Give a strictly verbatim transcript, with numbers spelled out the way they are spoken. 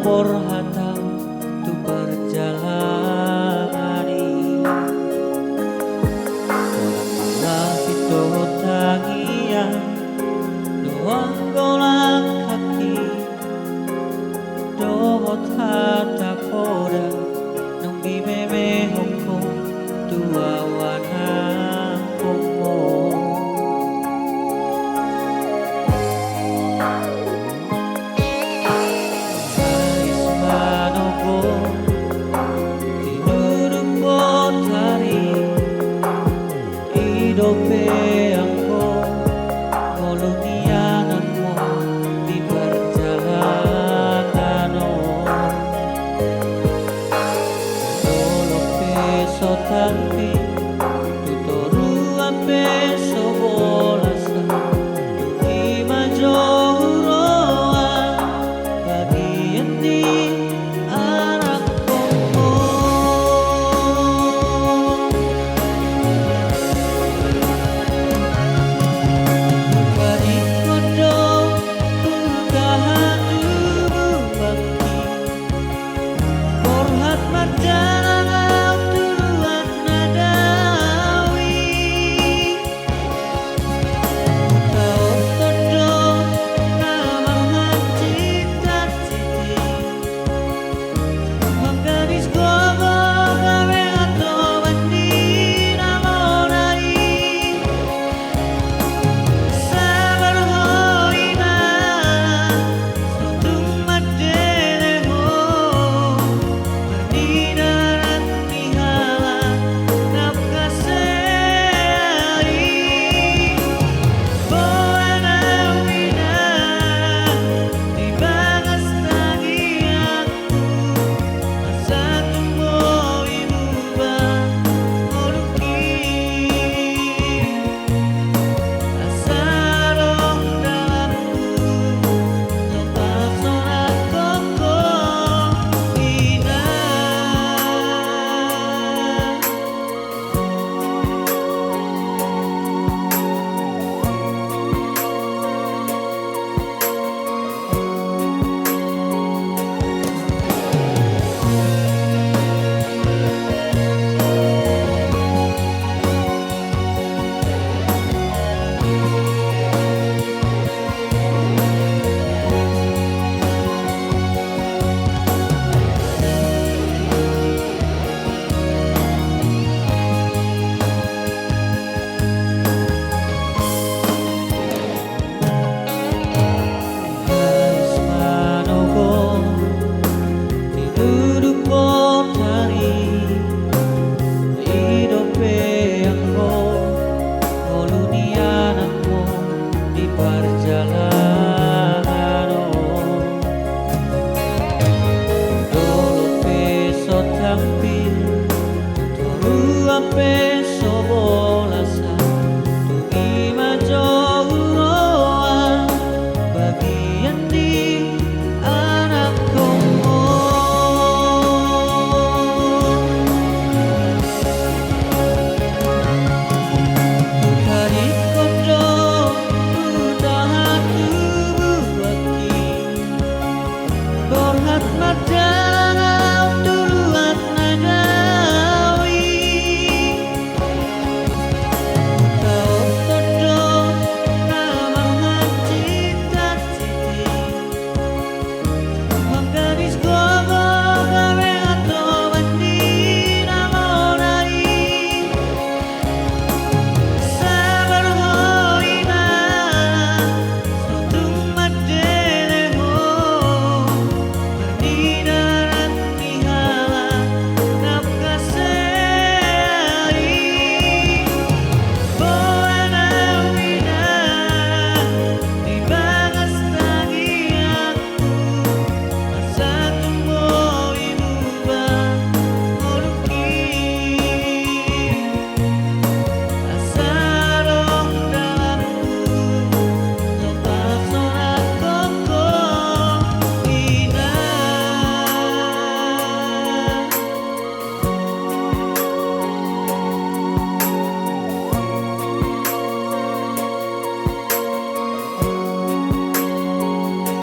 Borhat au tu parjalanan i. Holan marlapin dohot tangiang, dohot golang hami, dohot hata poda, naung dimemehon ho tu au anakkonmu. Aris manogot di duduk botari, i dope anggo ngolu ni anakmu di parjalanan on. Dolok pe so tampil, tu toruan pe so bolas, i ma jo huroha bagian ni anakkonmu. Hudok do hutahan tubuanki, borhat mardalan au tu ruas na dao i. Hutaothon do na marhansit-hansit i, manggadis gogo gabe hatoban ni na bona i. Sabar ho ina, so tung mandele ho, marnida anak ni halak na hasea i. Boan au ina di bagas tangiangku, asa tung boi muba ngolungki. Asa adong dalanku, topang sonang kongko ina. Aris manogot di duduk botari, i dope anggo ngolu ni anakmu di parjalanan on. Dolok pe so tampil, toruan pe so bolas, tung i ma jo huroha bagian ni anakkonmu. Hutadingkon do hutahan tubuanki, borhat mate